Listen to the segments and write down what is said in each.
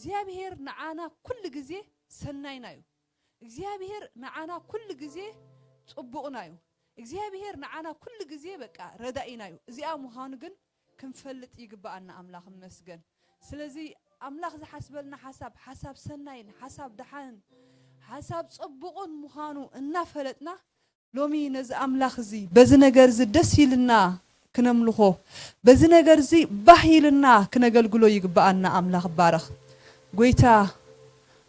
እግዚኣብሔር ንዓና ኩሉ ግዜ ሰናይና እዩ። እግዚኣብሔር ንዓና ኩሉ ግዜ ጽቡቕና እዩ። እግዚኣብሔር ንዓና ኩሉ ግዜ በቃ ረዳኢና እዩ። እዚኣ ምዃኑ ግን ክንፈልጥ ይግብኣና። ኣምላኽ ይመስገን። ስለዚ ኣምላኽ ዝሓስበልና ሓሳብ፣ ሓሳብ ሰናይን ሓሳብ ደሓንን ሓሳብ ጽቡቕን ምዃኑ እናፈለጥና፣ ሎሚ ነዚ ኣምላኽ እዚ በዚ ነገር እዚ ደስ ኢልና ክነምልኾ፣ በዚ ነገር እዚ ባህ ኢልና ክነገልግሎ ይግብኣና። ኣምላኽ ይባረኽ። ጎይታ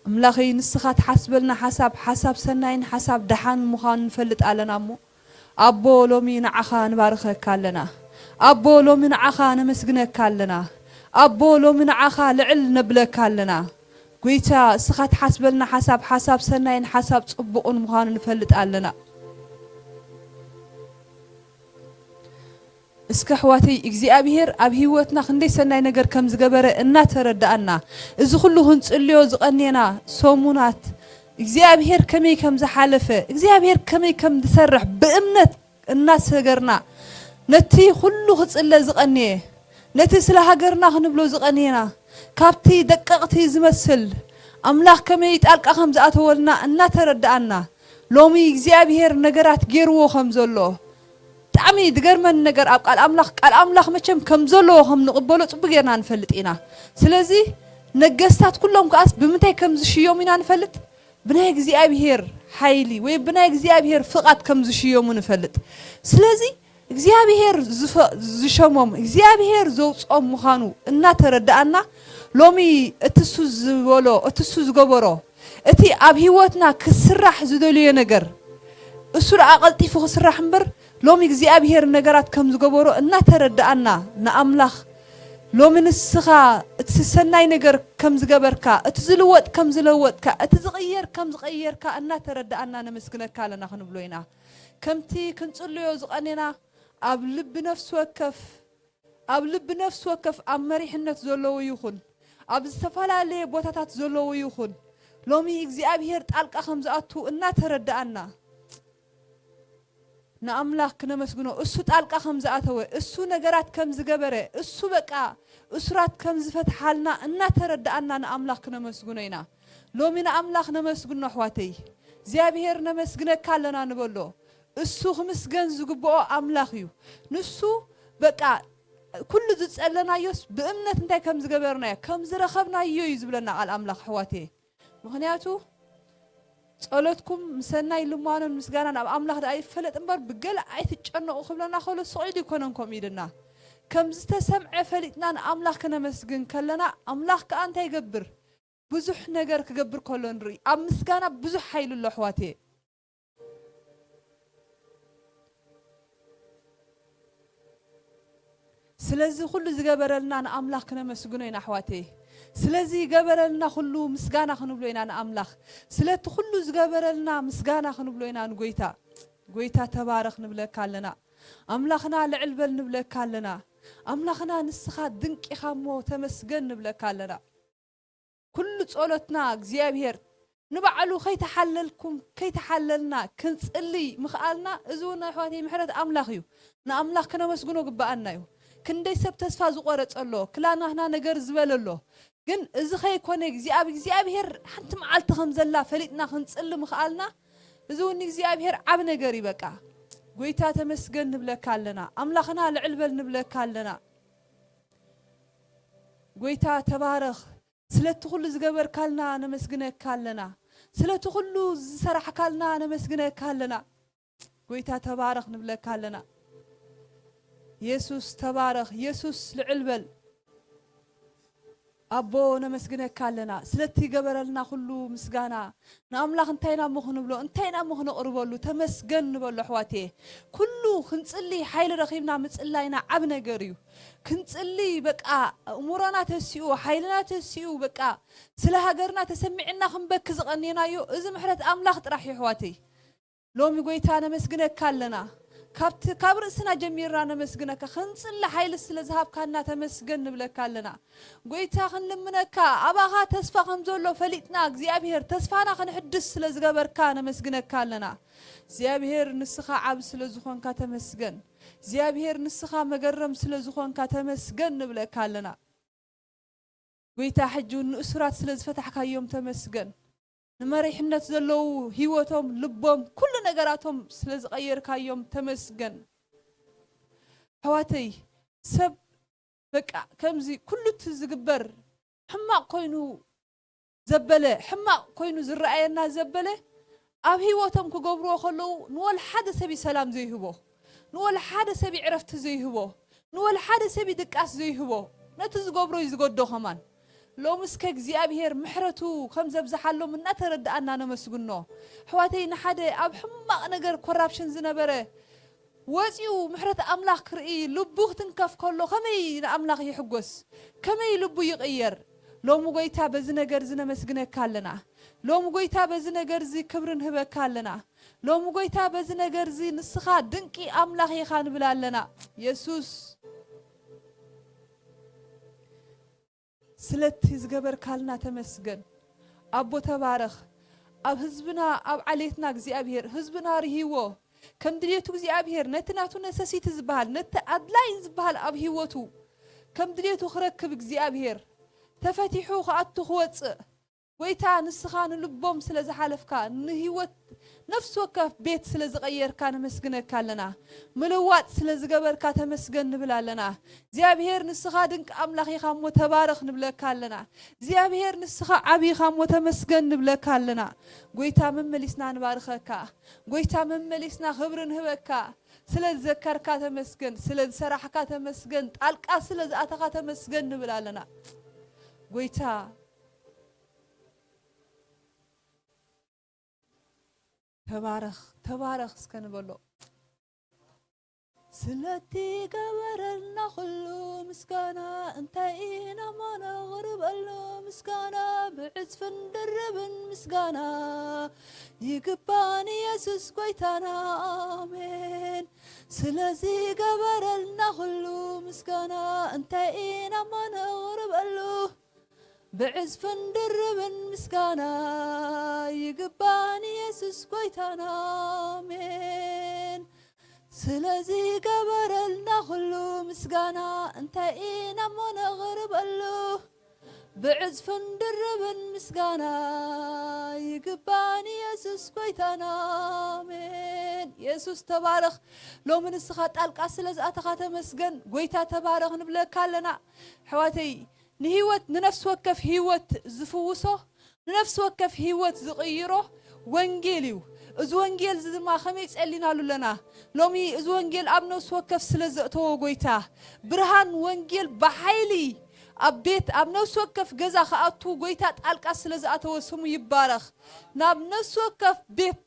ኣምላኸይ፣ ንስኻ ትሓስበልና ሓሳብ፣ ሓሳብ ሰናይን ሓሳብ ደሓን ምዃኑ ንፈልጥ ኣለና እሞ፣ ኣቦ፣ ሎሚ ንዓኻ ንባርኸካ ኣለና። ኣቦ፣ ሎሚ ንዓኻ ነመስግነካ ኣለና። ኣቦ፣ ሎሚ ንዓኻ ልዕል ነብለካ ኣለና። ጎይታ፣ እስኻ ትሓስበልና ሓሳብ፣ ሓሳብ ሰናይን ሓሳብ ጽቡቕን ምዃኑ ንፈልጥ ኣለና። እስከ ኣሕዋተይ፣ እግዚኣብሔር ኣብ ህይወትና ክንደይ ሰናይ ነገር ከም ዝገበረ እናተረዳኣና፣ እዚ ኩሉ ክንጽልዮ ዝቐኔና ሰሙናት እግዚኣብሔር ከመይ ከም ዝሓለፈ፣ እግዚኣብሔር ከመይ ከም ዝሰርሕ ብእምነት እናሰገርና፣ ነቲ ኩሉ ክጽለ ዝቐንየ፣ ነቲ ስለ ሃገርና ክንብሎ ዝቐንየና፣ ካብቲ ደቀቕቲ ዝመስል ኣምላኽ ከመይ ጣልቃ ከም ዝኣተወልና እናተረዳኣና፣ ሎሚ እግዚኣብሔር ነገራት ገይርዎ ከም ዘሎ፣ ብጣዕሚ ዝገርመኒ ነገር፣ ኣብ ቃል ኣምላኽ፣ ቃል ኣምላኽ መቸም ከም ዘለዎ ከም ንቕበሎ ጽቡቅ ጌርና ንፈልጥ ኢና። ስለዚ ነገስታት ኩሎም ከኣስ ብምንታይ ከም ዝሽየሙ ኢና ንፈልጥ? ብናይ እግዚኣብሔር ሓይሊ ወይ ብናይ እግዚኣብሔር ፍቓድ ከም ዝሽየሙ ንፈልጥ። ስለዚ እግዚኣብሔር ዝፈ-፣ ዝሸሞም፣ እግዚኣብሔር ዘውጽኦም ምዃኑ እናተረዳኣና፣ ሎሚ እቲ እሱ ዝበሎ፣ እቲ እሱ ዝገበሮ፣ እቲ ኣብ ህይወትና ክስራሕ ዝደልዮ ነገር፣ እሱ ደኣ ቀልጢፉ ክስራሕ እምበር፣ ሎሚ እግዚኣብሔር ነገራት ከም ዝገበሮ እናተረዳኣና፣ ንኣምላኽ ሎሚ ንስኻ እቲ ሰናይ ነገር ከም ዝገበርካ፣ እቲ ዝልወጥ ከም ዝለወጥካ፣ እቲ ዝቕየር ከም ዝቐየርካ እናተረዳኣና ነመስግነካ ኣለና ክንብሎ ኢና። ከምቲ ክንጽልዮ ዝቐኔና ኣብ ልቢ ነፍሲ ወከፍ፣ ኣብ ልቢ ነፍሲ ወከፍ ኣብ መሪሕነት ዘለዉ ይኹን፣ ኣብ ዝተፈላለየ ቦታታት ዘለዉ ይኹን፣ ሎሚ እግዚኣብሔር ጣልቃ ከም ዝኣቱ እናተረዳኣና፣ ንኣምላኽ ክነመስግኖ፣ እሱ ጣልቃ ከም ዝኣተወ፣ እሱ ነገራት ከም ዝገበረ፣ እሱ በቃ እሱራት ከም ዝፈትሓልና እናተረዳኣና ንኣምላኽ ክነመስግኖ ኢና። ሎሚ ንኣምላኽ ነመስግኖ ኣሕዋተይ። እግዚኣብሔር ነመስግነካ ኣለና ንበሎ። እሱ ክምስገን ዝግብኦ ኣምላኽ እዩ። ንሱ በቃ ኩሉ ዝጸለናዮስ ብእምነት እንታይ ከም ዝገበርናዮ፣ ከም ዝረኸብናዮ እዩ ዝብለና ቃል ኣምላኽ ኣሕዋተይ። ምኽንያቱ ጸሎትኩም ምሰናይ ልማኖን ምስጋናን ኣብ ኣምላኽ ደኣ ይፈለጥ እምበር ብገለ ኣይትጨነቑ ክብለና ከሎ ስቕ ኢሉ ይኮነን ከምኡ ኢልና። ከም ዝተሰምዐ ፈሊጥና ንኣምላኽ ክነመስግን ከለና ኣምላኽ ከኣ እንታይ ይገብር? ብዙሕ ነገር ክገብር ከሎ ንርኢ። ኣብ ምስጋና ብዙሕ ሓይሊ ኣሎ ኣሕዋተየ። ስለዚ ኩሉ ዝገበረልና ንኣምላኽ ክነመስግኖ ኢና ኣሕዋተይ። ስለዚ ዝገበረልና ኩሉ ምስጋና ክንብሎ ኢና ንኣምላኽ። ስለቲ ኩሉ ዝገበረልና ምስጋና ክንብሎ ኢና ንጎይታ። ጎይታ ተባረኽ ንብለካ ኣለና። ኣምላኽና ልዕል በል ንብለካ ኣለና። ኣምላኽና ንስኻ ድንቅ ኢኻ እሞ ተመስገን ንብለካ ኣለና። ኩሉ ጸሎትና እግዚኣብሔር ንባዕሉ ከይተሓለልኩም፣ ከይተሓለልና ክንጽሊ ምኽኣልና፣ እዚ እውን ኣሕዋተይ ምሕረት ኣምላኽ እዩ። ንኣምላኽ ክነመስግኖ ግብኣና እዩ። ክንደይ ሰብ ተስፋ ዝቖረጸ ኣሎ፣ ክላናህና ነገር ዝበለ ኣሎ። ግን እዚ ከይኮነ፣ እዚ ኣብ እግዚኣብሔር ሓንቲ መዓልቲ ከም ዘላ ፈሊጥና ክንጽሊ ምኽኣልና፣ እዚ እውን እግዚኣብሔር ዓብ ነገር እዩ። በቃ፣ ጎይታ ተመስገን ንብለካ ኣለና። ኣምላኽና ልዕል በል ንብለካ ኣለና። ጎይታ ተባረኽ። ስለቲ ኩሉ ዝገበርካልና ነመስግነካ ኣለና። ስለቲ ኩሉ ዝሰራሕካልና ነመስግነካ ኣለና። ጎይታ ተባረኽ ንብለካ ኣለና። የሱስ ተባረኽ። የሱስ ልዕል በል። ኣቦ ነመስግነካ ኣለና። ስለቲ ገበረልና ኩሉ ምስጋና ንኣምላኽ እንታይ ኢና እሞ ክንብሎ? እንታይ ኢና እሞ ክነቕርበሉ? ተመስገን ንበሎ ኣሕዋትየ። ኩሉ ክንጽሊ ሓይሊ ረኺብና ምጽላይና ዓብ ነገር እዩ። ክንጽሊ በቃ እእምሮና ተሲኡ፣ ሓይልና ተሲኡ፣ በቃ ስለ ሃገርና ተሰሚዕና ክንበኪ ዝቐኔናዮ እዚ ምሕረት ኣምላኽ ጥራሕ እዩ ኣሕዋተይ። ሎሚ ጎይታ ነመስግነካ ኣለና። ካብቲ፣ ካብ ርእስና ጀሚርና ነመስግነካ። ክንጽሊ ሓይሊ ስለ ዝሃብካና ተመስገን ንብለካ ኣለና። ጎይታ ክንልምነካ፣ ኣባኻ ተስፋ ከም ዘሎ ፈሊጥና እግዚኣብሔር ተስፋና ክንሕድስ ስለ ዝገበርካ ነመስግነካ ኣለና። እግዚኣብሔር ንስኻ ዓብ ስለ ዝኾንካ ተመስገን። እግዚኣብሔር ንስኻ መገረም ስለ ዝኾንካ ተመስገን ንብለካ ኣለና። ጎይታ፣ ሕጂ እውን ንእሱራት ስለ ዝፈታሕካዮም ተመስገን። ንመሪሕነት ዘለዉ ህይወቶም፣ ልቦም፣ ኩሉ ነገራቶም ስለ ዝቐየርካዮም ተመስገን። ኣሕዋተይ፣ ሰብ በቃ ከምዚ ኩሉ እቲ ዝግበር ሕማቕ ኮይኑ ዘበለ፣ ሕማቕ ኮይኑ ዝረኣየና ዘበለ፣ ኣብ ህይወቶም ክገብርዎ ከለዉ ንወላ ሓደ ሰብ እዩ ሰላም ዘይህቦ፣ ንወላ ሓደ ሰብ እዩ ዕረፍቲ ዘይህቦ፣ ንወላ ሓደ ሰብ እዩ ድቃስ ዘይህቦ። ነቲ ዝገብሮ እዩ ዝገዶ ከማን። ሎሚ እስከ እግዚኣብሔር ምሕረቱ ከም ዘብዝሓሎም እናተረድኣና ነመስግኖ። ኣሕዋተይ፣ ንሓደ ኣብ ሕማቕ ነገር ኮራፕሽን ዝነበረ ወፂኡ ምሕረት ኣምላኽ ክርኢ ልቡ ክትንከፍ ከሎ ከመይ ንኣምላኽ ይሕጎስ? ከመይ ልቡ ይቕየር? ሎሚ ጎይታ በዚ ነገር እዚ ነመስግነካ ኣለና። ሎሚ ጎይታ በዚ ነገር እዚ ክብሪ ንህበካ ኣለና። ሎሚ ጎይታ በዚ ነገር እዚ ንስኻ ድንቂ ኣምላኽ ኢኻ ንብል ኣለና። የሱስ ስለቲ ዝገበርካልና ተመስገን። ኣቦ ተባረኽ። ኣብ ህዝብና ኣብ ዓሌትና እግዚኣብሔር ህዝብና ርህይዎ ከም ድልየቱ እግዚኣብሔር ነቲ ናቱ ነሰሲቲ ዝበሃል ነቲ ኣድላይ ዝበሃል ኣብ ህይወቱ ከም ድልየቱ ክረክብ እግዚኣብሔር ተፈቲሑ ክኣቱ ክወፅእ ጎይታ ንስኻ ንልቦም ስለ ዝሓለፍካ ንህይወት ነፍሲ ወከፍ ቤት ስለ ዝቐየርካ ነመስግነካ ኣለና። ምልዋጥ ስለ ዝገበርካ ተመስገን ንብል ኣለና። እግዚኣብሔር ንስኻ ድንቂ ኣምላኽ ኢኻ እሞ ተባረኽ ንብለካ ኣለና። እግዚኣብሔር ንስኻ ዓቢ ኢኻ እሞ ተመስገን ንብለካ ኣለና። ጎይታ መመሊስና ንባርኸካ። ጎይታ መመሊስና ክብሪ ንህበካ። ስለ ዝዘከርካ ተመስገን፣ ስለ ዝሰራሕካ ተመስገን፣ ጣልቃ ስለ ዝኣተኻ ተመስገን ንብል ኣለና። ጎይታ ተባረኽ፣ ተባረኽ እስከ ንበሎ። ስለቲ ገበረልና ኩሉ ምስጋና እንታይ ኢና እሞ ነቕርበሉ? ምስጋና ብዕጽፍን ድርብን ምስጋና ይግባን የሱስ ጎይታና። ኣሜን። ስለዚ ገበረልና ኩሉ ምስጋና እንታይ ኢና እሞ ነቕርበሉ? ብዕጽፍን ድርብን ምስጋና ይግባን የሱስ ጎይታና። ኣሜን። ስለዚ ገበረልና ኩሉ ምስጋና እንታይ ኢና እሞ ነቕርበሉ? ብዕጽፍን ድርብን ምስጋና ይግባን የሱስ ጎይታና። ኣሜን። የሱስ ተባረኽ። ሎሚ ንስኻ ጣልቃ ስለ ዝኣተኻ ተመስገን። ጎይታ ተባረኽ ንብለካ ኣለና። ኣሕዋተይ፣ ንህይወት፣ ንነፍሲ ወከፍ ህይወት ዝፍውሶ፣ ንነፍሲ ወከፍ ህይወት ዝቕይሮ ወንጌል እዩ። እዚ ወንጌል እዚ ድማ ከመይ ጸሊናሉ ኣለና? ሎሚ እዚ ወንጌል ኣብ ነፍሲ ወከፍ ስለ ዘእተዎ ጎይታ፣ ብርሃን ወንጌል ብሓይሊ ኣብ ቤት፣ ኣብ ነፍሲ ወከፍ ገዛ ክኣቱ ጎይታ ጣልቃ ስለ ዝኣተወ ስሙ ይባረኽ። ናብ ነፍሲ ወከፍ ቤት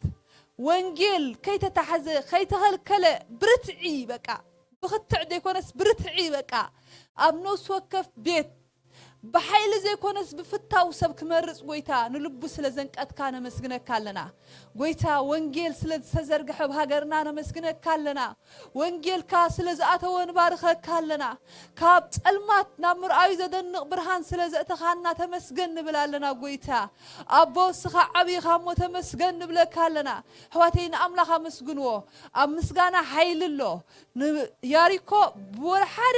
ወንጌል ከይተታሕዘ፣ ከይተኸልከለ ብርትዒ በቃ ብኽትዕ ዘይኮነስ ብርትዒ በቃ ኣብ ነፍሲ ወከፍ ቤት ብሓይሊ ዘይኮነስ ብፍታው ሰብ ክመርጽ ጎይታ ንልቡ ስለ ዘንቀትካ ነመስግነካ ኣለና። ጎይታ ወንጌል ስለ ዝተዘርግሐ ኣብ ሃገርና ነመስግነካ ኣለና። ወንጌልካ ስለ ዝኣተወ ንባርኸካ ኣለና። ካብ ጸልማት ናብ ምርኣዩ ዘደንቕ ብርሃን ስለ ዘእተኻና ተመስገን ንብል ኣለና ጎይታ። ኣቦ እስኻ ዓብዪኻ እሞ ተመስገን ንብለካ ኣለና። ኣሕዋተይ ንኣምላኽ ኣመስግንዎ። ኣብ ምስጋና ሓይሊ ኣሎ። ንያሪኮ ብወላ ሓደ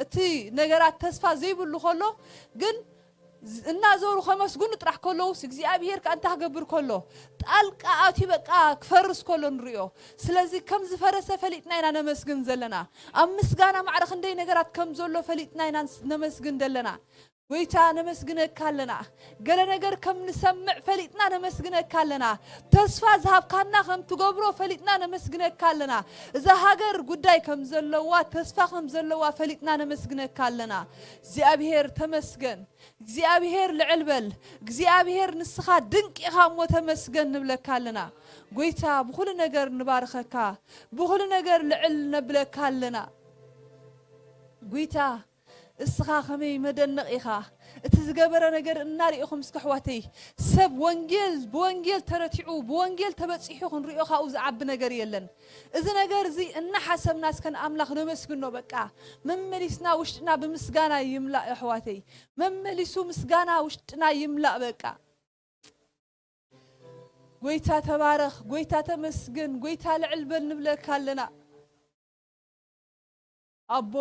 እቲ ነገራት ተስፋ ዘይብሉ ከሎ ግን ዝ- እናዞሩ ከመስግኑ ጥራሕ ከለውስ እግዚኣብሔር ከኣ እንታይ ክገብር ከሎ ጣልቃ ኣትዩ በቃ ክፈርስ ከሎ ንሪኦ። ስለዚ ከም ዝፈረሰ ፈሊጥና ኢና ነመስግን ዘለና። ኣብ ምስጋና ማዕረ ክንደይ ነገራት ከም ዘሎ ፈሊጥና ኢና ንስ- ነመስግን ዘለና። ጎይታ ነመስግነካ ኣለና። ገለ ነገር ከም ንሰምዕ ፈሊጥና ነመስግነካ ኣለና። ተስፋ ዝሃብካና ከም ትገብሮ ፈሊጥና ነመስግነካ ኣለና። እዛ ሃገር ጉዳይ ከም ዘለዋ ተስፋ ከም ዘለዋ ፈሊጥና ነመስግነካ ኣለና። እግዚኣብሔር ተመስገን። እግዚኣብሔር ልዕል በል። እግዚኣብሔር ንስኻ ድንቅ ኢኻ እሞ ተመስገን ንብለካ ኣለና። ጎይታ ብኹሉ ነገር ንባርኸካ። ብኹሉ ነገር ልዕል ነብለካ ኣለና። ጎይታ እስኻ ከመይ መደነቕ ኢኻ። እቲ ዝገበረ ነገር እናርኢኹም እስከ ኣሕዋተይ፣ ሰብ ወንጌል ብወንጌል ተረቲዑ ብወንጌል ተበጺሑ ክንሪኦ ካብኡ ዝዓቢ ነገር የለን። እዚ ነገር እዚ እናሓሰብና እስከ ንኣምላኽ ነመስግኖ። በቃ መመሊስና ውሽጥና ብምስጋና ይምላእ ኣሕዋተይ፣ መመሊሱ ምስጋና ውሽጥና ይምላእ። በቃ ጎይታ ተባረኽ፣ ጎይታ ተመስገን፣ ጎይታ ልዕል በል ንብለካ ኣለና። ኣቦ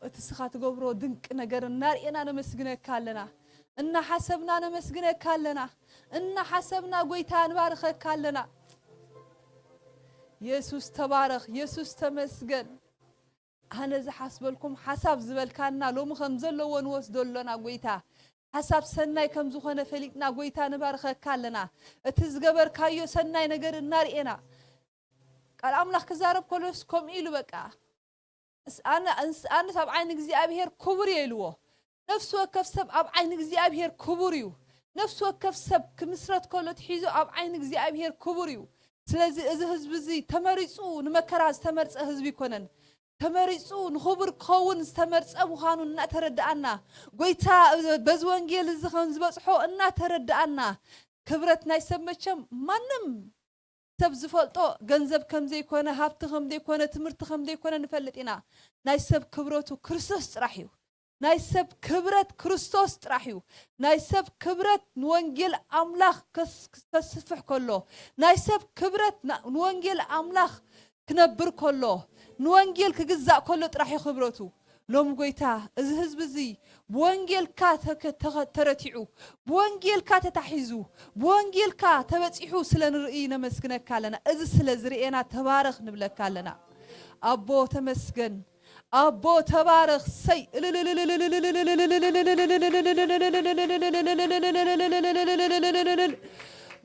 እቲ ስኻ ትገብሮ ድንቅ ነገር እናርኤና ነመስግነካ ኣለና። እናሓሰብና ነመስግነካ ኣለና። እናሓሰብና ጎይታ ንባርኸካ ኣለና። የሱስ ተባረኽ፣ የሱስ ተመስገን። ኣነ ዝሓስበልኩም ሓሳብ ዝበልካና ሎሚ ከም ዘለዎ ንወስዶ ኣሎና ጎይታ። ሓሳብ ሰናይ ከም ዝኾነ ፈሊጥና ጎይታ ንባርኸካ ኣለና። እቲ ዝገበርካዮ ሰናይ ነገር እናርኤና። ቃል ኣምላኽ ክዛረብ ከሎስ ከምኡ ኢሉ በቃ። ኣንስ ኣብ ዓይኒ እግዚኣብሔር ክቡር እየ ኢልዎ። ነፍሲ ወከፍ ሰብ ኣብ ዓይኒ እግዚኣብሔር ክቡር እዩ። ነፍሲ ወከፍ ሰብ ክምስረት ከሎ ትሒዞ ኣብ ዓይኒ እግዚኣብሔር ክቡር እዩ። ስለዚ እዚ ህዝቢ እዚ ተመሪጹ ንመከራ ዝተመርጸ ህዝቢ ይኮነን። ተመሪጹ ንኽቡር ክኸውን ዝተመርጸ ምዃኑ እናተረድኣና፣ ጎይታ በዚ ወንጌል እዚ ከም ዝበጽሖ እናተረድኣና፣ ክብረት ናይ ሰብ መቸም ማንም ሰብ ዝፈልጦ ገንዘብ ከም ዘይኮነ፣ ሃብቲ ከም ዘይኮነ፣ ትምህርቲ ከም ዘይኮነ ንፈልጥ ኢና። ናይ ሰብ ክብረቱ ክርስቶስ ጥራሕ እዩ። ናይ ሰብ ክብረት ክርስቶስ ጥራሕ እዩ። ናይ ሰብ ክብረት ንወንጌል ኣምላኽ ከስ-፣ ከስፍሕ ከሎ፣ ናይ ሰብ ክብረት ና-፣ ንወንጌል ኣምላኽ ክነብር ከሎ፣ ንወንጌል ክግዛእ ከሎ ጥራሕ እዩ ክብረቱ። ሎም ጎይታ፣ እዚ ህዝቢ እዚ ብወንጌልካ ተከ-፣ ተኸ-፣ ተረቲዑ፣ ብወንጌልካ ተታሒዙ፣ ብወንጌልካ ተበጺሑ ስለ ንርኢ ነመስግነካ ኣለና። እዚ ስለ ዝርእየና ተባረኽ ንብለካ ኣለና። ኣቦ ተመስገን፣ ኣቦ ተባረኽ። ሰይ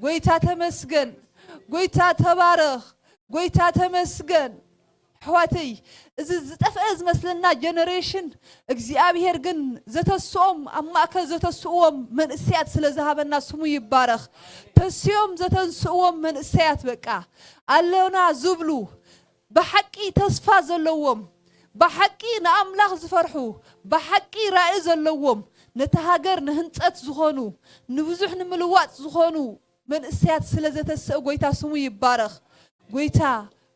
ጎይታ ተመስገን፣ ጎይታ ተባረኽ፣ ጎይታ ተመስገን። ኣሕዋተይ፣ እዚ ዝጠፍአ ዝመስለና ጀነሬሽን እግዚኣብሔር ግን ዘተስኦም፣ ኣብ ማእከል ዘተስእዎም መንእሰያት ስለ ዝሃበና ስሙ ይባረኽ። ተስኦም ዘተንስእዎም መንእሰያት በቃ ኣሎና ዝብሉ፣ ብሓቂ ተስፋ ዘለዎም፣ ብሓቂ ንኣምላኽ ዝፈርሑ፣ ብሓቂ ራኢ ዘለዎም፣ ነቲ ሃገር ንህንጸት ዝኾኑ፣ ንብዙሕ ንምልዋጥ ዝኾኑ መንእሰያት ስለ ዘተስእ ጎይታ ስሙ ይባረኽ። ጎይታ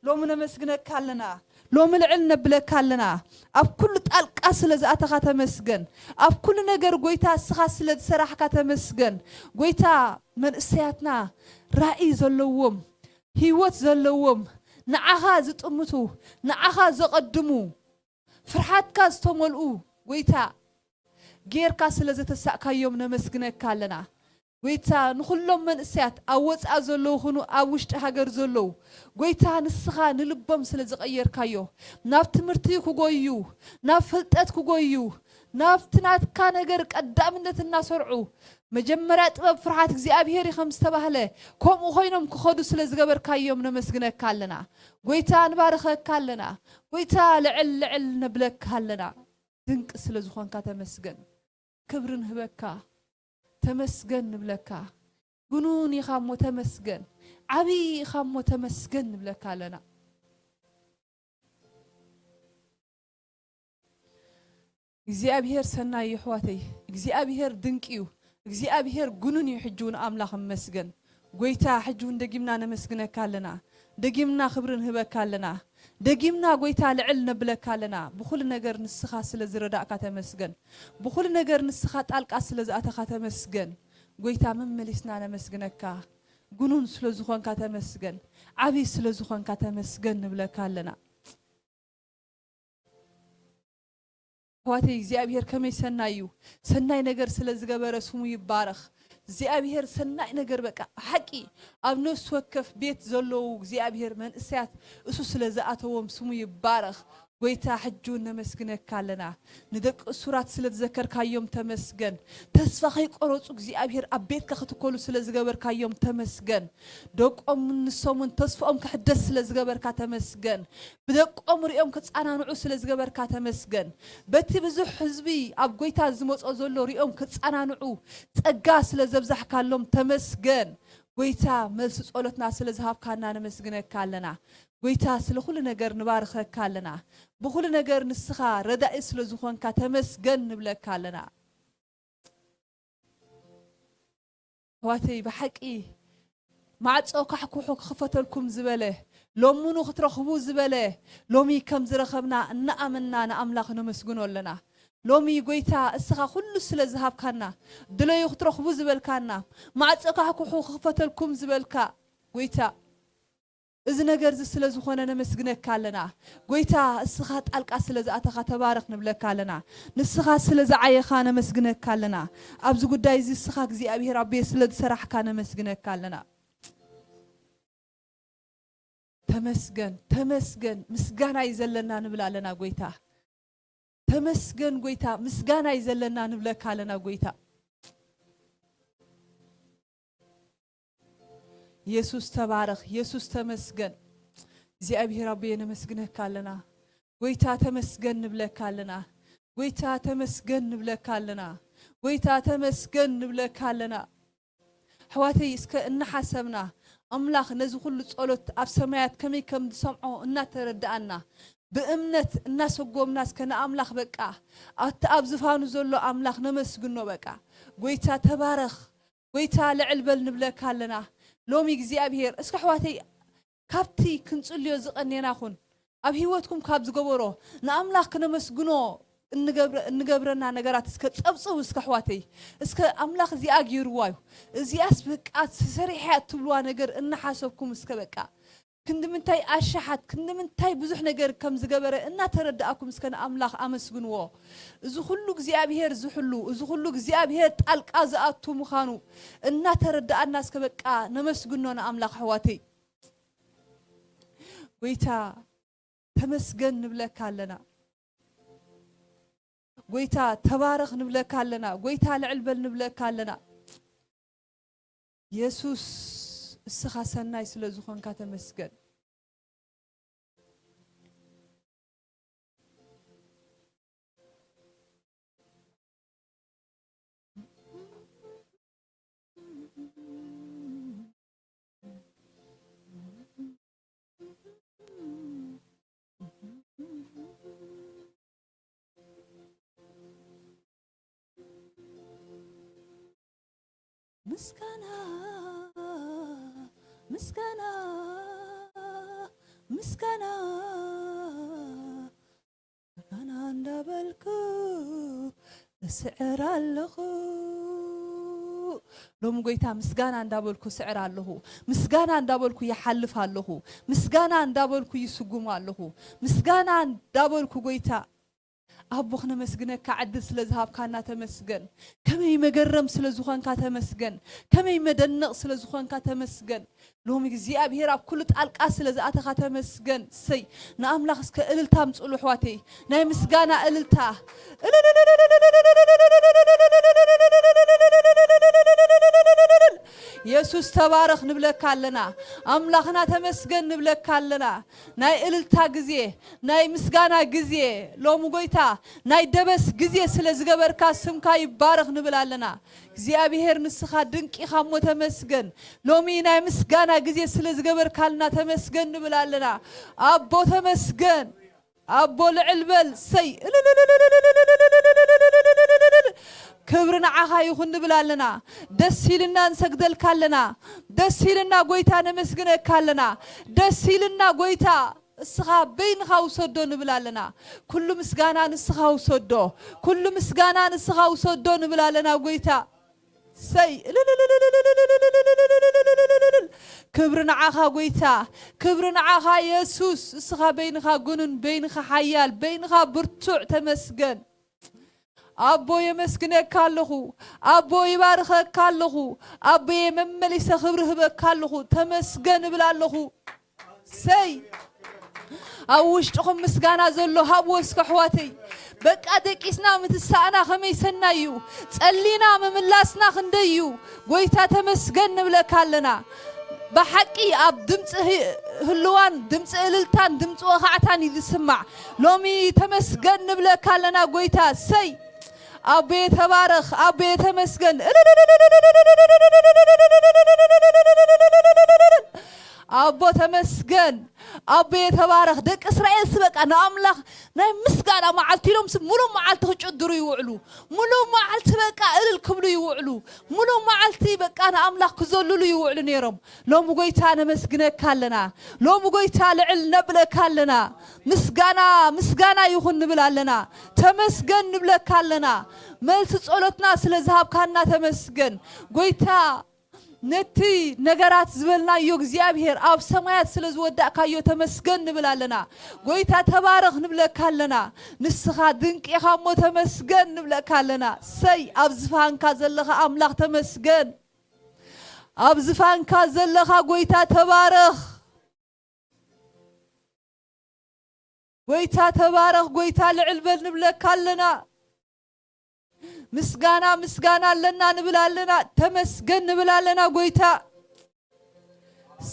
ሎሚ ነመስግነካ ኣለና። ሎሚ ልዕል ነብለካ ኣለና። ኣብ ኩሉ ጣልቃ ስለ ዝኣተኻ ተመስገን። ኣብ ኩሉ ነገር ጎይታ እስኻ ስለ ዝሰራሕካ ተመስገን። ጎይታ መንእሰያትና ራኢ ዘለዎም፣ ህይወት ዘለዎም፣ ንዓኻ ዝጥምቱ፣ ንዓኻ ዘቐድሙ፣ ፍርሓትካ ዝተመልኡ ጎይታ ጌርካ ስለ ዘተሳእካዮም ነመስግነካ ኣለና። ጎይታ ንኹሎም መንእሰያት ኣብ ወጻኢ ዘለዉ ኹኑ ኣብ ውሽጢ ሃገር ዘለዉ ጎይታ ንስኻ ንልቦም ስለ ዝቐየርካዮ ናብ ትምህርቲ ክጎዩ ናብ ፍልጠት ክጎዩ ናብቲ ናትካ ነገር ቀዳምነት እናሰርዑ መጀመርያ ጥበብ ፍርሓት እግዚኣብሔር እዩ ከም ዝተባህለ ከምኡ ኮይኖም ክኸዱ ስለ ዝገበርካዮም ነመስግነካ ኣለና። ጎይታ ንባርኸካ ኣለና። ጎይታ ልዕል ልዕል ነብለካ ኣለና። ድንቂ ስለ ዝኾንካ ተመስገን። ክብሪ ንህበካ። ተመስገን ንብለካ። ግኑን ኢኻ እሞ ተመስገን። ዓብዪ ኢኻ እሞ ተመስገን ንብለካ ኣለና። እግዚኣብሔር ሰናይ እዩ ኣሕዋተይ። እግዚኣብሔር ድንቂ እዩ። እግዚኣብሔር ግኑን እዩ። ሕጂ እውን ኣምላኽ እመስገን። ጎይታ ሕጂ እውን ደጊምና ነመስግነካ ኣለና። ደጊምና ክብሪ ንህበካ ኣለና። ደጊምና ጎይታ ልዕል ነብለካ ኣለና። ብኹሉ ነገር ንስኻ ስለ ዝረዳእካ ተመስገን። ብኹሉ ነገር ንስኻ ጣልቃ ስለ ዝኣተኻ ተመስገን። ጎይታ መመሊስና ነመስግነካ። ግኑን ስለ ዝኾንካ ተመስገን። ዓብዪ ስለ ዝኾንካ ተመስገን ንብለካ ኣለና። ኣሕዋተይ እግዚኣብሔር ከመይ ሰናይ እዩ። ሰናይ ነገር ስለ ዝገበረ ስሙ ይባረኽ። እግዚኣብሔር ሰናይ ነገር በቃ ብሓቂ ኣብ ነፍሲ ወከፍ ቤት ዘለዉ እግዚኣብሔር መንእሰያት እሱ ስለ ዝኣተዎም ስሙ ይባረኽ። ጎይታ ሕጂ እውን ነመስግነካ ኣለና። ንደቂ እሱራት ስለ ዝዘከርካዮም ተመስገን። ተስፋ ከይቆረጹ እግዚኣብሔር ኣብ ቤትካ ክትከሉ ስለ ዝገበርካዮም ተመስገን። ደቆም ንሶምን ተስፋኦም ክሕደስ ስለ ዝገበርካ ተመስገን። ብደቆም ሪኦም ክጸናንዑ ስለ ዝገበርካ ተመስገን። በቲ ብዙሕ ህዝቢ ኣብ ጎይታ ዝመጾ ዘሎ ሪኦም ክጸናንዑ ጸጋ ስለ ዘብዛሕካሎም ተመስገን። ጎይታ መልሲ ጸሎትና ስለ ዝሃብካና ነመስግነካ ኣለና። ጎይታ ስለ ኩሉ ነገር ንባርኸካ ኣለና። ብኩሉ ነገር ንስኻ ረዳኢ ስለ ዝኾንካ ተመስገን ንብለካ ኣለና። ኣሕዋተይ ብሓቂ ማዕጾ ካሕኩሑ ክኽፈተልኩም ዝበለ ሎምኑ ክትረኽቡ ዝበለ ሎሚ ከም ዝረኸብና እናኣመንና ንኣምላኽ ነመስግኖ ኣለና። ሎሚ ጎይታ እስኻ ኩሉ ስለ ዝሃብካና ድለዩ ክትረኽቡ ዝበልካና ማዕጾ ካሕኩሑ ክኽፈተልኩም ዝበልካ ጎይታ እዚ ነገር እዚ ስለ ዝኾነ ነመስግነካ ኣለና። ጎይታ፣ እስኻ ጣልቃ ስለ ዝኣተኻ ተባረኽ ንብለካ ኣለና። ንስኻ ስለ ዝዓየኻ ነመስግነካ ኣለና። ኣብዚ ጉዳይ እዚ እስኻ እግዚኣብሔር ኣቦየ ስለ ዝሰራሕካ ነመስግነካ ኣለና። ተመስገን፣ ተመስገን፣ ምስጋና እዩ ዘለና ንብል ኣለና ጎይታ። ተመስገን ጎይታ፣ ምስጋና እዩ ዘለና ንብለካ ኣለና ጎይታ። የሱስ ተባረኽ፣ የሱስ ተመስገን። እግዚኣብሔር ኣቦየ ነመስግነካ ኣለና። ጎይታ ተመስገን ንብለካ ኣለና። ጎይታ ተመስገን ንብለካ ኣለና። ጎይታ ተመስገን ንብለካ ኣለና። ኣሕዋተይ እስከ እናሓሰብና ኣምላኽ ነዚ ኩሉ ጸሎት ኣብ ሰማያት ከመይ ከም ዝሰምዖ እናተረድኣና ብእምነት እናሰጎምና እስከ ንኣምላኽ በቃ ኣብቲ ኣብ ዝፋኑ ዘሎ ኣምላኽ ነመስግኖ በቃ። ጎይታ ተባረኽ፣ ጎይታ ልዕል በል ንብለካ ኣለና። ሎሚ እግዚኣብሔር እስከ ኣሕዋተይ ካብቲ ክንጽልዮ ዝቐኔና ኹን ኣብ ህይወትኩም ካብ ዝገበሮ ንኣምላኽ ክነመስግኖ እንገብረ-፣ እንገብረና ነገራት እስከ ጸብጽቡ እስከ ኣሕዋተይ። እስከ ኣምላኽ እዚኣ ገይርዋ እዩ፣ እዚኣስ በቃ ሰሪሐ እትብልዋ ነገር እናሓሰብኩም እስከ በቃ ክንዲ ምንታይ ኣሽሓት ክንዲ ምንታይ ብዙሕ ነገር ከም ዝገበረ እናተረዳእኩም እስከ ንኣምላኽ ኣመስግንዎ። እዚ ኩሉ እግዚኣብሔር ዝሕሉ፣ እዚ ኩሉ እግዚኣብሔር ጣልቃ ዝኣቱ ምዃኑ እናተረዳእና እስከ በቃ ነመስግኖ ንኣምላኽ ኣሕዋተይ። ጎይታ ተመስገን ንብለካ ኣለና። ጎይታ ተባረኽ ንብለካ ኣለና። ጎይታ ልዕል በል ንብለካ ኣለና። የሱስ እስኻ ሰናይ ስለ ዝኾንካ ተመስገን። ምስጋና፣ ምስጋና፣ ምስጋና፣ ምስጋና እንዳበልኩ እስዕር ኣለኹ። ሎሚ ጎይታ ምስጋና እንዳበልኩ እስዕር ኣለኹ። ምስጋና እንዳበልኩ ይሓልፍ ኣለኹ። ምስጋና እንዳበልኩ ይስጉም ኣለኹ። ምስጋና እንዳበልኩ ጎይታ ኣቦ ክነመስግነካ ዕድል ስለ ዝሃብካና ተመስገን። ከመይ መገረም ስለ ዝኾንካ ተመስገን። ከመይ መደነቕ ስለ ዝኾንካ ተመስገን። ሎሚ እግዚኣብሔር ኣብ ኩሉ ጣልቃ ስለ ዝኣተኻ ተመስገን። ሰይ ንኣምላኽ እስከ እልልታ ኣምጽሉ ኣሕዋተይ። ናይ ምስጋና እልልታ። የሱስ ተባረኽ ንብለካ ኣለና። ኣምላኽና ተመስገን ንብለካ ኣለና። ናይ እልልታ ግዜ፣ ናይ ምስጋና ግዜ፣ ሎሚ ጎይታ ናይ ደበስ ግዜ ስለ ዝገበርካ ስምካ ይባረኽ ንብል ኣለና። እግዚኣብሔር ንስኻ ድንቅ ኢኻ እሞ ተመስገን። ሎሚ ናይ ምስጋና ግዜ ስለ ዝገበርካልና ተመስገን ንብል ኣለና። ኣቦ ተመስገን። ኣቦ ልዕል በል። ሰይ ክብሪ ንዓኻ ይኹን ንብል ኣለና። ደስ ኢልና ንሰግደልካ ኣለና። ደስ ኢልና ጎይታ ነመስግነካ ኣለና። ደስ ኢልና ጎይታ እስኻ በይንኻ ውሰዶ ንብል ኣለና። ኩሉ ምስጋና ንስኻ ውሰዶ። ኩሉ ምስጋና ንስኻ ውሰዶ ንብል ኣለና ጎይታ። ሰይ ክብሪ ንዓኻ ጎይታ፣ ክብሪ ንዓኻ የሱስ። እስኻ በይንኻ ግኑን፣ በይንኻ ሓያል፣ በይንኻ ብርቱዕ ተመስገን። ኣቦ የመስግነካ ኣለኹ፣ ኣቦ ይባርኸካ ኣለኹ፣ ኣቦየ መመሊሰ ክብሪ ህበካ ኣለኹ። ተመስገን እብል ኣለኹ። ሰይ ኣብ ውሽጥኹም ምስጋና ዘሎ ሃብዎ እስከ ኣሕዋተይ። በቃ ደቂስና ምትሳእና ከመይ ሰናይ እዩ። ጸሊና ምምላስና ክንደይ እዩ። ጎይታ ተመስገን ንብለካ ኣለና። ብሓቂ ኣብ ድምፂ ህ-፣ ህልዋን ድምፂ እልልታን ድምፂ ወኻዕታን እዩ ዝስማዕ። ሎሚ ተመስገን ንብለካ ኣለና ጎይታ። ሰይ ኣቦየ ተባረኽ፣ ኣቦየ ተመስገን። ኣቦ ተመስገን፣ ኣቦየ ተባረኽ። ደቂ እስራኤል ሲ በቃ ንኣምላኽ ናይ ምስጋና መዓልቲ ኢሎም ሲ ሙሉእ መዓልቲ ክጭድሩ ይውዕሉ። ሙሉእ መዓልቲ በቃ እልል ክብሉ ይውዕሉ። ሙሉእ መዓልቲ በቃ ንኣምላኽ ክዘልሉ ይውዕሉ ነይሮም። ሎሚ ጎይታ ነመስግነካ ኣለና። ሎሚ ጎይታ ልዕል ነብለካ ኣለና። ምስጋና፣ ምስጋና ይኹን ንብል ኣለና። ተመስገን ንብለካ ኣለና። መልሲ ጸሎትና ስለ ዝሃብካና ተመስገን። ጎይታ ነቲ ነገራት ዝበልናዮ እግዚኣብሔር ኣብ ሰማያት ስለ ዝወዳእካዮ ተመስገን ንብል ኣለና። ጎይታ ተባረኽ ንብለካ ኣለና። ንስኻ ድንቅ ኢኻ እሞ ተመስገን ንብለካ ኣለና። ሰይ ኣብ ዝፋንካ ዘለኻ ኣምላኽ ተመስገን። ኣብ ዝፋንካ ዘለኻ ጎይታ ተባረኽ። ጎይታ ተባረኽ፣ ጎይታ ልዕል በል ንብለካ ኣለና። ምስጋና ምስጋና ኣለና ንብል ኣለና። ተመስገን ንብል ኣለና ጎይታ።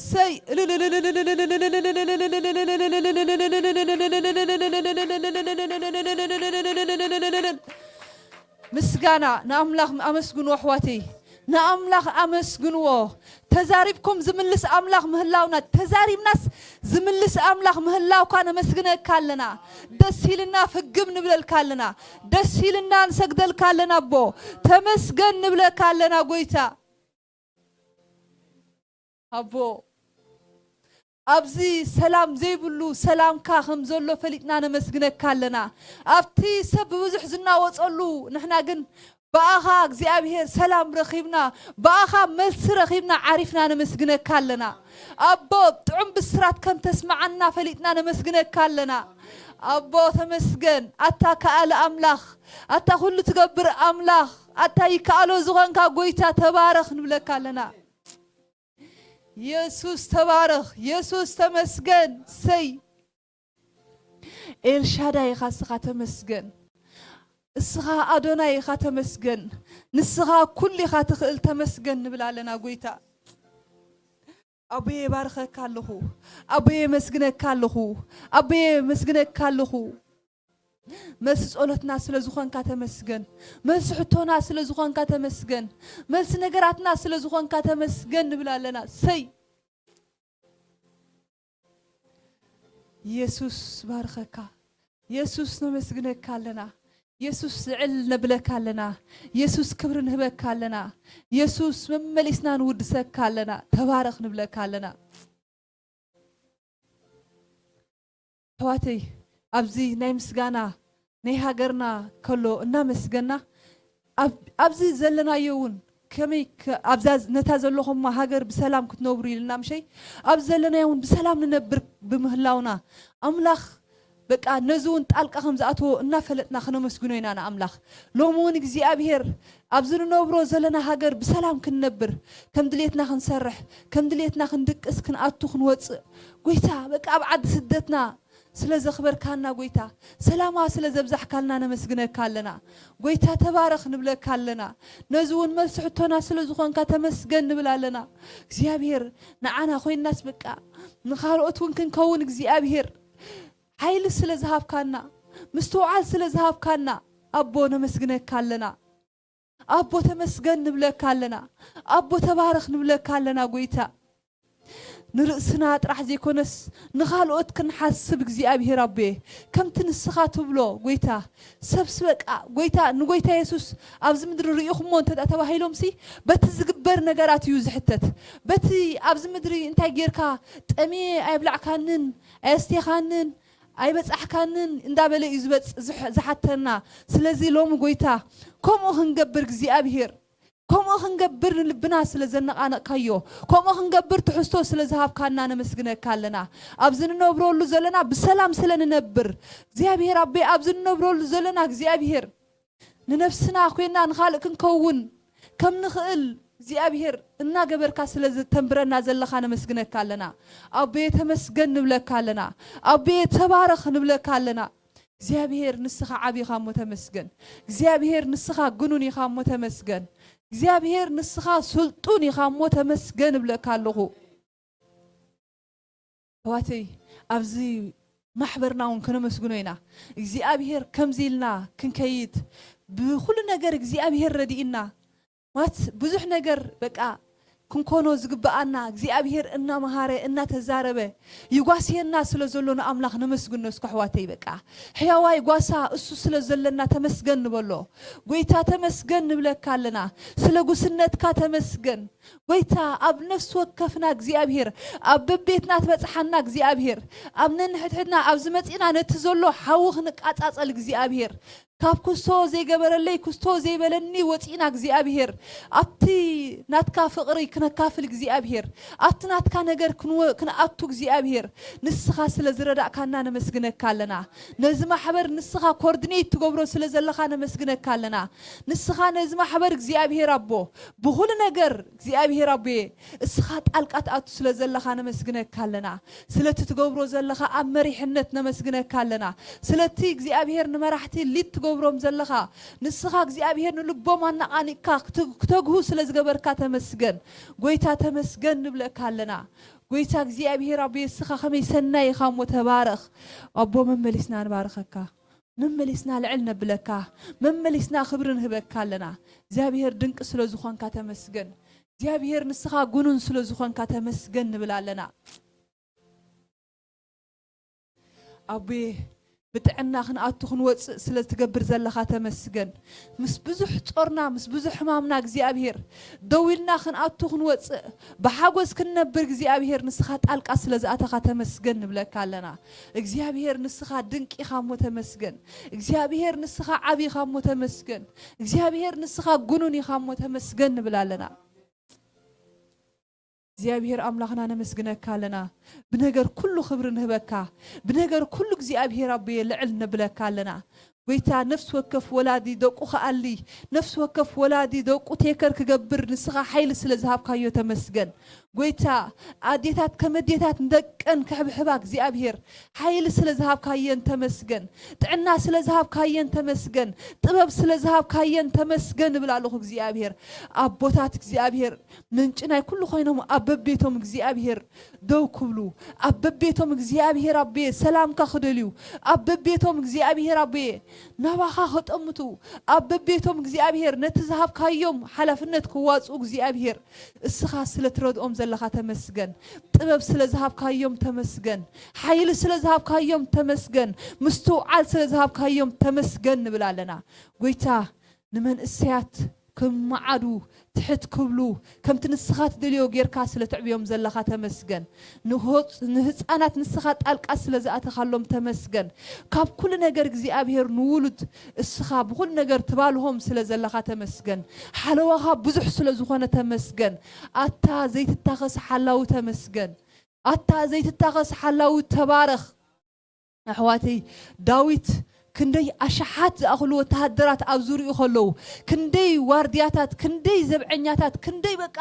ሰይ ምስጋና ንኣምላኽ ኣመስግንዎ ኣሕዋተይ፣ ንኣምላኽ ኣመስግንዎ። ተዛሪብኩም ዝምልስ ኣምላኽ ምህላውና፣ ተዛሪብናስ ዝምልስ ኣምላኽ ምህላውካ ነመስግነካ ኣለና። ደስ ኢልና ፍግም ንብለልካ ኣለና። ደስ ኢልና ንሰግደልካ ኣለና ኣቦ። ተመስገን ንብለካ ኣለና ጎይታ። ኣቦ ኣብዚ ሰላም ዘይብሉ ሰላምካ ከም ዘሎ ፈሊጥና ነመስግነካ ኣለና። ኣብቲ ሰብ ብብዙሕ ዝናወጸሉ ንሕና ግን ብኣኻ እግዚኣብሔር ሰላም ረኺብና፣ ብኣኻ መልሲ ረኺብና ዓሪፍና ነመስግነካ ኣለና። ኣቦ ጥዑም ብስራት ከም ተስማዓና ፈሊጥና ነመስግነካ ኣለና። ኣቦ ተመስገን፣ ኣታ ከኣለ ኣምላኽ፣ ኣታ ኩሉ ትገብር ኣምላኽ፣ ኣታ ይከኣሎ ዝኾንካ ጎይታ ተባረኽ ንብለካ ኣለና። የሱስ ተባረኽ፣ የሱስ ተመስገን። ሰይ ኤልሻዳይ ኢኻ እስኻ ተመስገን። እስኻ ኣዶናይ ኢኻ ተመስገን። ንስኻ ኩሉ ኢኻ ትኽእል ተመስገን ንብል ኣለና ጎይታ። ኣቦየ ባርኸካ ኣለኹ። ኣቦየ መስግነካ ኣለኹ። ኣቦየ መስግነካ ኣለኹ። መልሲ ጸሎትና ስለ ዝኾንካ ተመስገን። መልሲ ሕቶና ስለ ዝኾንካ ተመስገን። መልሲ ነገራትና ስለ ዝኾንካ ተመስገን ንብል ኣለና። ሰይ የሱስ ባርኸካ። የሱስ ነመስግነካ ኣለና። የሱስ ዝዕል ነብለካ ኣለና። የሱስ ክብሪ ንህበካ ኣለና። የሱስ መመሊስና ንውድሰካ ኣለና። ተባረኽ ንብለካ ኣለና። ኣሕዋተይ ኣብዚ ናይ ምስጋና ናይ ሃገርና ከሎ እናመስገና ኣብ-፣ ኣብዚ ዘለናዮ እውን ከመይ ከ-፣ ኣብዛ ዝ-፣ ነታ ዘለኹማ ሃገር ብሰላም ክትነብሩ ኢልና ምሸይ ኣብዚ ዘለናዮ እውን ብሰላም ንነብር ብምህላውና ኣምላኽ በቃ ነዚ እውን ጣልቃ ከም ዝኣተዎ እናፈለጥና ክነመስግኖ ኢና ንኣምላኽ። ሎሚ እውን እግዚኣብሔር ኣብዚ ንነብሮ ዘለና ሃገር ብሰላም ክንነብር፣ ከም ድሌትና ክንሰርሕ፣ ከም ድሌትና ክንድቅስ፣ ክንኣቱ፣ ክንወፅእ፣ ጎይታ በቃ ኣብ ዓዲ ስደትና ስለ ዘኽበርካና፣ ጎይታ ሰላማ ስለ ዘብዛሕካልና ነመስግነካ ኣለና። ጎይታ ተባረኽ ንብለካ ኣለና። ነዚ እውን መልሲ ሕቶና ስለ ዝኾንካ ተመስገን ንብል ኣለና። እግዚኣብሔር ንዓና ኮይናስ በቃ ንኻልኦት እውን ክንከውን እግዚኣብሔር ሓይሊ ስለ ዝሃብካና፣ ምስትውዓል ስለ ዝሃብካና ኣቦ ነመስግነካ ኣለና። ኣቦ ተመስገን ንብለካ ኣለና። ኣቦ ተባረኽ ንብለካ ኣለና ጎይታ። ንርእስና ጥራሕ ዘይኮነስ ንኻልኦት ክንሓስብ እግዚኣብሔር ኣቦየ፣ ከምቲ ንስኻ ትብሎ ጎይታ፣ ሰብስ በቃ ጎይታ፣ ንጎይታ የሱስ ኣብዚ ምድሪ ርኢኹሞ እንተ ተባሂሎምሲ በቲ ዝግበር ነገራት እዩ ዝሕተት። በቲ ኣብዚ ምድሪ እንታይ ጌርካ፣ ጠምየ ኣይብላዕካንን ኣየስቴኻንን ኣይበጻሕካንን እንዳበለ እዩ ዝበጽ-፣ ዝሕ-፣ ዝሓተና። ስለዚ ሎሚ ጎይታ ከምኡ ክንገብር እግዚኣብሔር፣ ከምኡ ክንገብር ንልብና ስለ ዘነቓነቕካዮ፣ ከምኡ ክንገብር ትሕዝቶ ስለ ዝሃብካና ነመስግነካ ኣለና። ኣብዚ ንነብረሉ ዘለና ብሰላም ስለ ንነብር እግዚኣብሔር ኣቦይ፣ ኣብዚ ንነብረሉ ዘለና እግዚኣብሔር ንነፍስና ኮይና ንኻልእ ክንከውን ከም ንኽእል እግዚኣብሔር እናገበርካ ስለ ዝተንብረና ዘለኻ ነመስግነካ ኣለና። ኣቦየ ተመስገን ንብለካ ኣለና። ኣቦየ ተባረኽ ንብለካ ኣለና። እግዚኣብሔር ንስኻ ዓቢ ኢኻ እሞ ተመስገን። እግዚኣብሔር ንስኻ ግኑን ኢኻ እሞ ተመስገን። እግዚኣብሔር ንስኻ ስልጡን ኢኻ እሞ ተመስገን እብለካ ኣለኹ። ኣሕዋተይ፣ ኣብዚ ማሕበርና እውን ከነመስግኖ ኢና። እግዚኣብሔር ከምዚ ኢልና ክንከይድ፣ ብኹሉ ነገር እግዚኣብሔር ረዲእና፣ ማለት ብዙሕ ነገር በቃ ክንኮኖ ዝግብኣና እግዚኣብሔር እናመሃረ እናተዛረበ ይጓስየና ስለ ዘሎ ንኣምላኽ ነመስግኖ እስከ ኣሕዋተይ። በቃ ሕያዋይ ጓሳ እሱ ስለ ዘለና ተመስገን ንበሎ። ጎይታ ተመስገን ንብለካ ኣለና። ስለ ጉስነትካ ተመስገን። ጎይታ ኣብ ነፍሲ ወከፍና እግዚኣብሔር፣ ኣብ በቤትና ትበጽሓና እግዚኣብሔር፣ ኣብ ነንሕድሕድና ኣብዚ መጺእና ነቲ ዘሎ ሓዊ ክንቃጻጸል እግዚኣብሔር፣ ካብ ክስቶ ዘይገበረለይ ክስቶ ዘይበለኒ ወፂእና እግዚኣብሔር ኣብቲ ናትካ ፍቕሪ ክነካፍል እግዚኣብሔር ኣብቲ ናትካ ነገር ክንወ- ክንኣቱ እግዚኣብሔር ንስኻ ስለ ዝረዳእካና ነመስግነካ ኣለና። ነዚ ማሕበር ንስኻ ኮርዲኔት ትገብሮ ስለ ዘለኻ ነመስግነካ ኣለና። ንስኻ ነዚ ማሕበር እግዚኣብሔር ኣቦ ብኹሉ ነገር እግዚኣብሔር ኣቦየ እስኻ ጣልቃ ትኣቱ ስለ ዘለኻ ነመስግነካ ኣለና። ስለቲ ትገብሮ ዘለኻ ኣብ መሪሕነት ነመስግነካ ኣለና። ስለቲ እግዚኣብሔር ንመራሕቲ ሊድ ትገብሮም ዘለኻ ንስኻ እግዚኣብሔር ንልቦም ኣነቓኒቕካ ክተ- ክተግሁ ስለ ዝገበርካ ተመስገን። ጎይታ ተመስገን ንብለካ ኣለና። ጎይታ እግዚኣብሔር ኣቦየ እስኻ ከመይ ሰናይ ኢኻ እሞ ተባረኽ። ኣቦ መመሊስና ንባርኸካ። መመሊስና ልዕል ነብለካ። መመሊስና ክብሪ ንህበካ ኣለና። እግዚኣብሔር ድንቂ ስለ ዝኾንካ ተመስገን። እግዚኣብሔር ንስኻ ጉኑን ስለ ዝኾንካ ተመስገን ንብል ኣለና። ኣቡየ ብጥዕና ክንኣቱ ክንወፅእ ስለ ትገብር ዘለኻ ተመስገን። ምስ ብዙሕ ጾርና ምስ ብዙሕ ሕማምና እግዚኣብሔር ደው ኢልና ክንኣቱ ክንወፅእ ብሓጎስ ክንነብር እግዚኣብሔር ንስኻ ጣልቃ ስለ ዝኣተኻ ተመስገን ንብለካ ኣለና። እግዚኣብሔር ንስኻ ድንቂ ኢኻ እሞ ተመስገን። እግዚኣብሔር ንስኻ ዓቢ ኢኻ እሞ ተመስገን። እግዚኣብሔር ንስኻ ጉኑን ኢኻ እሞ ተመስገን ንብል ኣለና። እግዚኣብሔር ኣምላኽና ነመስግነካ ኣለና። ብነገር ኩሉ ክብሪ ንህበካ። ብነገር ኩሉ እግዚኣብሔር ኣቦየ ልዕል ነብለካ ኣለና። ጎይታ ነፍሲ ወከፍ ወላዲ ደቁ ክኣሊ ነፍሲ ወከፍ ወላዲ ደቁ ቴከር ክገብር ንስኻ ሓይሊ ስለ ዝሃብካዮ ተመስገን። ጎይታ ኣዴታት ከም ኣዴታት ንደቀን ክሕብሕባ እግዚኣብሔር ሓይሊ ስለ ዝሃብካየን ተመስገን። ጥዕና ስለ ዝሃብካየን ተመስገን። ጥበብ ስለ ዝሃብካየን ተመስገን እብል ኣለኹ እግዚኣብሔር። ኣቦታት እግዚኣብሔር ምንጪ ናይ ኩሉ ኮይኖም ኣብ በቤቶም እግዚኣብሔር ደው ክብሉ ኣብ በቤቶም እግዚኣብሔር ኣቦየ ሰላምካ ክደልዩ ኣብ በቤቶም እግዚኣብሔር ኣቦየ ናባኻ ክጠምቱ ኣብ በቤቶም እግዚኣብሔር ነቲ ዝሃብካዮም ሓላፍነት ክዋፅኡ እግዚኣብሔር እስኻ ስለ ትረድኦም ዘለኻ ተመስገን። ጥበብ ስለ ዝሃብካዮም ተመስገን። ሓይሊ ስለ ዝሃብካዮም ተመስገን። ምስትውዓል ስለ ዝሃብካዮም ተመስገን ንብል ኣለና። ጎይታ ንመንእሰያት ክመዓዱ ትሕት ክብሉ ከምቲ ንስኻ ትደልዮ ጌርካ ስለ ትዕብዮም ዘለኻ ተመስገን። ንሆፅ- ንህፃናት ንስኻ ጣልቃ ስለ ዝኣተኻሎም ተመስገን። ካብ ኩሉ ነገር እግዚኣብሔር ንውሉድ እስኻ ብኹሉ ነገር ትባልሆም ስለ ዘለኻ ተመስገን። ሓለዋኻ ብዙሕ ስለ ዝኾነ ተመስገን። ኣታ ዘይትታኸስ ሓላዊ ተመስገን። ኣታ ዘይትታኸስ ሓላዊ ተባረኽ። ኣሕዋተይ ዳዊት ክንደይ ኣሽሓት ዝኣኽሉ ወተሃደራት ኣብ ዙሪኡ ከለዉ ክንደይ ዋርድያታት ክንደይ ዘብዐኛታት ክንደይ በቃ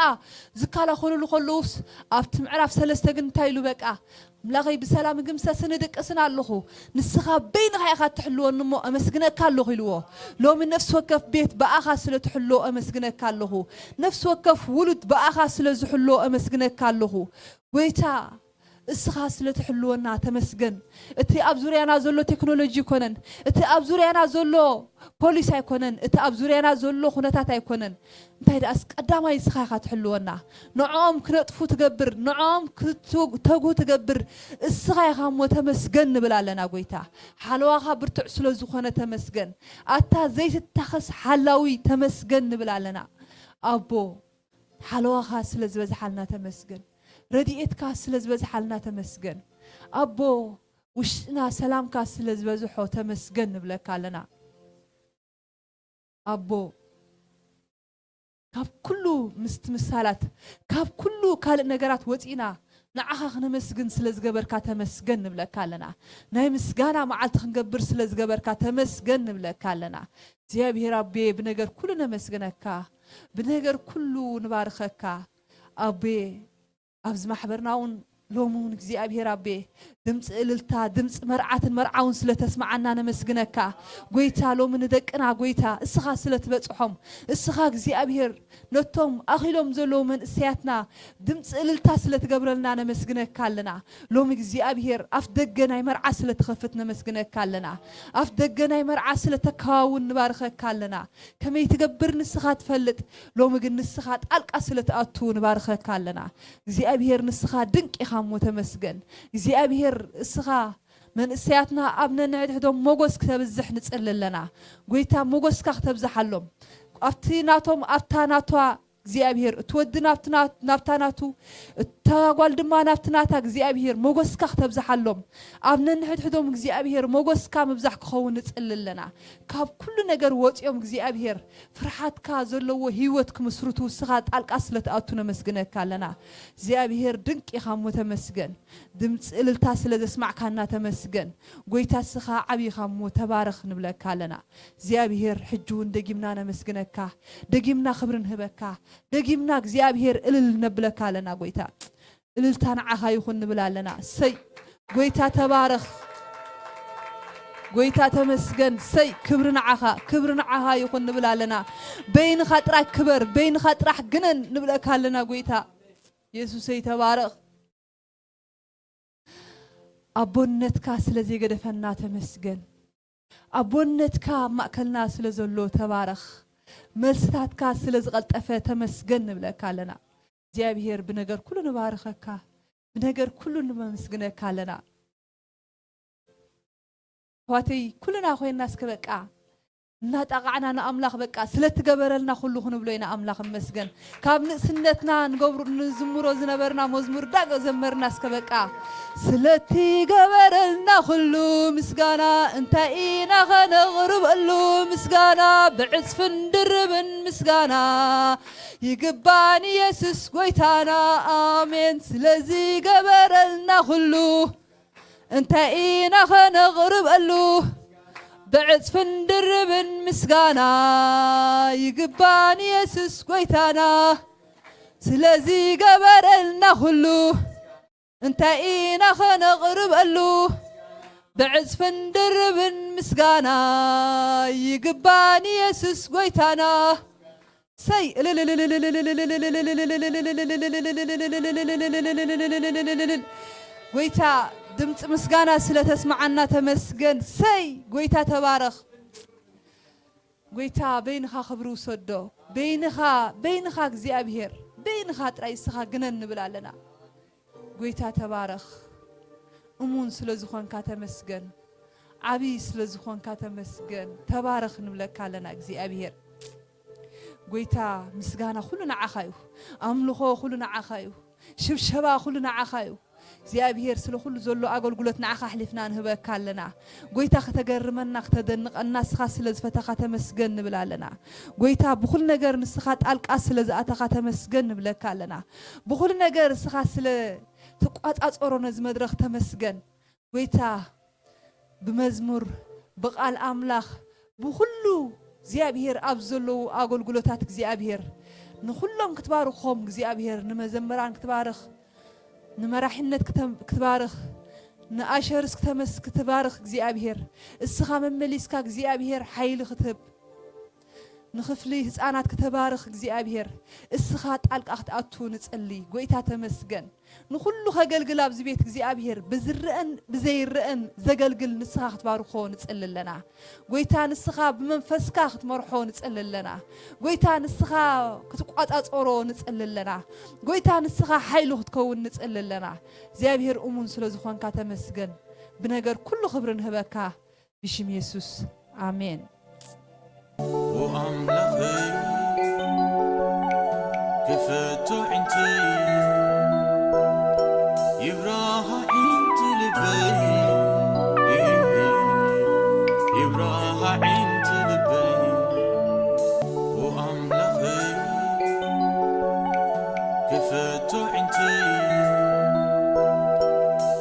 ዝከላኸሉሉ ከለዉስ ኣብቲ ምዕራፍ ሰለስተ ግን እንታይ ኢሉ በቃ ኣምላኸይ ብሰላም ግምሰስን ድቅስን ኣለኹ ንስኻ በይንኻ ኢኻ ትሕልወኒ እሞ ኣመስግነካ ኣለኹ ኢልዎ። ሎሚ ነፍሲ ወከፍ ቤት ብኣኻ ስለ ትሕልዎ ኣመስግነካ ኣለኹ። ነፍሲ ወከፍ ውሉድ ብኣኻ ስለ ዝሕልዎ ኣመስግነካ ኣለኹ። ጎይታ እስኻ ስለ ትሕልወና ተመስገን። እቲ ኣብ ዙርያና ዘሎ ቴክኖሎጂ ኣይኮነን፣ እቲ ኣብ ዙርያና ዘሎ ፖሊስ ኣይኮነን፣ እቲ ኣብ ዙርያና ዘሎ ኩነታት ኣይኮነን። እንታይ ደኣስ ቀዳማይ እስኻ ኢኻ ትሕልወና። ንዕኦም ክነጥፉ ትገብር፣ ንዕኦም ክተጉ ትገብር እስኻ ኢኻ እሞ ተመስገን ንብል ኣለና ጎይታ። ሓለዋኻ ብርቱዕ ስለ ዝኾነ ተመስገን። ኣታ ዘይትታኸስ ሓላዊ ተመስገን ንብል ኣለና። ኣቦ ሓለዋኻ ስለ ዝበዝሓልና ተመስገን። ረድኤትካ ስለ ዝበዝሓልና ተመስገን። ኣቦ ውሽጥና ሰላምካ ስለ ዝበዝሖ ተመስገን ንብለካ ኣለና። ኣቦ ካብ ኩሉ ምስትምሳላት ካብ ኩሉ ካልእ ነገራት ወፂእና ንዓኻ ክነመስግን ስለ ዝገበርካ ተመስገን ንብለካ ኣለና። ናይ ምስጋና መዓልቲ ክንገብር ስለ ዝገበርካ ተመስገን ንብለካ ኣለና። እግዚኣብሔር ኣቤ ብነገር ኩሉ ነመስግነካ፣ ብነገር ኩሉ ንባርከካ። ኣቤ ኣብዚ ማሕበርና እውን ሎሚ እውን እግዚኣብሔር ኣቤ ድምፂ እልልታ ድምፂ መርዓትን መርዓውን ስለ ተስማዓና ነመስግነካ። ጎይታ ሎሚ ንደቅና ጎይታ እስኻ ስለ ትበፅሖም እስኻ እግዚኣብሔር ነቶም ኣኺሎም ዘለዉ መንእሰያትና ድምፂ እልልታ ስለ ትገብረልና ነመስግነካ ኣለና። ሎሚ እግዚኣብሔር ኣፍ ደገ ናይ መርዓ ስለ ትኸፍት ነመስግነካ ኣለና። ኣፍ ደገ ናይ መርዓ ስለ ተከዋውን ንባርከካ ኣለና። ከመይ ትገብር ንስኻ ትፈልጥ። ሎሚ ግን ንስኻ ጣልቃ ስለ ትኣቱ ንባርከካ ኣለና። እግዚኣብሔር ንስኻ ድንቅ ኢኻ እሞ ተመስገን። እግዚኣብሔር እስኻ መንእሰያትና ኣብ ነንሕድሕዶም ሞጎስ ክተብዝሕ ንጽሊ ኣለና። ጎይታ ሞጎስካ ክተብዝሓሎም ኣብቲ ናቶም ኣብታ ናቷ እግዚኣብሔር እቲ ወዲ ናብቲ ና- ናብታ ናቱ እታ እታ ጓል ድማ ናብቲ ናታ እግዚኣብሔር ሞገስካ ክተብዝሓሎም፣ ኣብ ነንሕድሕዶም እግዚኣብሔር ሞገስካ ምብዛሕ ክኸውን ንጽሊ ኣለና። ካብ ኩሉ ነገር ወጺኦም እግዚኣብሔር ፍርሓትካ ዘለዎ ህይወት ክምስርቱ ንስኻ ጣልቃ ስለ ትኣቱ ነመስግነካ ኣለና። እግዚኣብሔር ድንቅ ኢኻ እሞ ተመስገን። ድምፂ እልልታ ስለ ዘስማዕካና ተመስገን። ጎይታ ንስኻ ዓብዪ ኢኻ እሞ ተባረኽ ንብለካ ኣለና። እግዚኣብሔር ሕጂ እውን ደጊምና ነመስግነካ፣ ደጊምና ክብሪ ንህበካ፣ ደጊምና እግዚኣብሔር እልል ነብለካ ኣለና። ጎይታ እልልታ ንዓኻ ይኹን ንብል ኣለና። ሰይ ጎይታ ተባረኽ፣ ጎይታ ተመስገን። ሰይ ክብሪ ንዓኻ፣ ክብሪ ንዓኻ ይኹን ንብል ኣለና። በይንኻ ጥራሕ ክበር፣ በይንኻ ጥራሕ ግነን ንብለካ ኣለና። ጎይታ የሱሰይ ተባረኽ። ኣቦነትካ ስለ ዘይገደፈና ተመስገን። ኣቦነትካ ኣብ ማእከልና ስለ ዘሎ ተባረኽ። መልስታትካ ስለ ዝቐልጠፈ ተመስገን ንብለካ ኣለና። እግዚኣብሔር ብነገር ኩሉ ንባርኸካ፣ ብነገር ኩሉ ንመመስግነካ ኣለና። ኣሕዋተይ ኩልና ኮይንና እስከ በቃ እናጣቓዕና ንኣምላኽ በቃ ስለትገበረልና ኩሉ ክንብሎ ኢና። ኣምላኽ እመስገን። ካብ ንእስነትና ንገብሩ ንዝምሮ ዝነበርና መዝሙር ዳገ ዘመርና እስከ በቃ ስለትገበረልና ኩሉ ምስጋና እንታይ ኢና ኸነቕርበሉ? ምስጋና ብዕጽፍን ድርብን ምስጋና ይግባን ኢየሱስ ጎይታና። ኣሜን። ስለዝገበረልና ኩሉ እንታይ ኢና ኸነቕርበሉ? ብዕጽፍን ድርብን ምስጋና ይግባን ኢየሱስ ጎይታና። ስለዝገበረልና ኩሉ እንታይ ኢና ኸነቕርበሉ? ብዕጽፍን ድርብን ምስጋና ይግባን ኢየሱስ ጎይታና። ሰይ ጎይታ ድምፂ ምስጋና ስለ ተስማዓና ተመስገን። ሰይ ጎይታ ተባረኽ። ጎይታ በይንኻ ክብሪ ውሰዶ። በይንኻ በይንኻ እግዚኣብሔር በይንኻ ጥራይ እስኻ ግነን ንብል ኣለና። ጎይታ ተባረኽ። እሙን ስለ ዝኾንካ ተመስገን። ዓብዪ ስለ ዝኾንካ ተመስገን። ተባረኽ ንብለካ ኣለና እግዚኣብሔር። ጎይታ ምስጋና ኩሉ ንዓኻ እዩ። ኣምልኾ ኩሉ ንዓኻ እዩ። ሽብሸባ ኩሉ ንዓኻ እዩ። እግዚኣብሔር ስለ ኩሉ ዘሎ ኣገልግሎት ንዓኻ ኣሕሊፍና ንህበካ ኣለና። ጎይታ ከተገርመና ከተደንቐና ንስኻ ስለ ዝፈተኻ ተመስገን ንብል ኣለና። ጎይታ ብኹሉ ነገር ንስኻ ጣልቃ ስለ ዝኣተኻ ተመስገን ንብለካ ኣለና። ብኹሉ ነገር ንስኻ ስለ ትቋጻጸሮ ነዚ መድረኽ ተመስገን። ጎይታ ብመዝሙር ብቓል ኣምላኽ ብኹሉ እግዚኣብሔር ኣብ ዘለዉ ኣገልግሎታት እግዚኣብሔር ንኹሎም ክትባርኾም እግዚኣብሔር ንመዘምራን ክትባርኽ ንመራሒነት ክተ- ክትባርኽ ንኣሸርስ ክተመስ ክትባርኽ እግዚኣብሔር እስኻ መመሊስካ እግዚኣብሔር ሓይሊ ክትህብ ንኽፍሊ ህፃናት ክተባርኽ እግዚኣብሔር እስኻ ጣልቃ ክትኣቱ ንጽሊ። ጎይታ ተመስገን። ንኹሉ ከገልግል ኣብዚ ቤት እግዚኣብሔር ብዝረአን ብዘይረአን ዘገልግል ንስኻ ክትባርኾ ንጽሊ ኣለና። ጎይታ ንስኻ ብመንፈስካ ክትመርሖ ንጽሊ ኣለና። ጎይታ ንስኻ ክትቋጻጸሮ ንጽሊ ኣለና። ጎይታ ንስኻ ሓይሉ ክትከውን ንጽሊ ኣለና። እግዚኣብሔር እሙን ስለ ዝኾንካ ተመስገን። ብነገር ኩሉ ክብሪ ንህበካ። ብሽም የሱስ ኣሜን። ኣምላኸይ ክፈቶ ዕንተይ ይብራሃ ዕንቲ ልበይ ይብራሃ ዕንቲ ልበይ ኣምላኸይ ክፈቶ ዕንተይ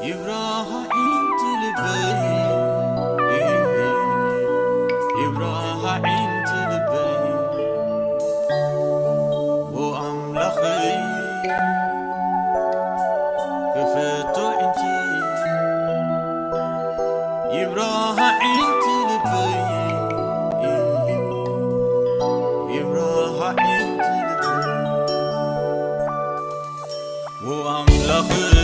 ይብራሃ ዕንቲ ልበይ ይብራሃ ዕንቲ ልበይ ኣምላኸይ ክፈቶ ዕንተይ ይብራሃ ዕንቲ ልበይ ይብራሃ ዕንቲ ልበይ ኣምላኸይ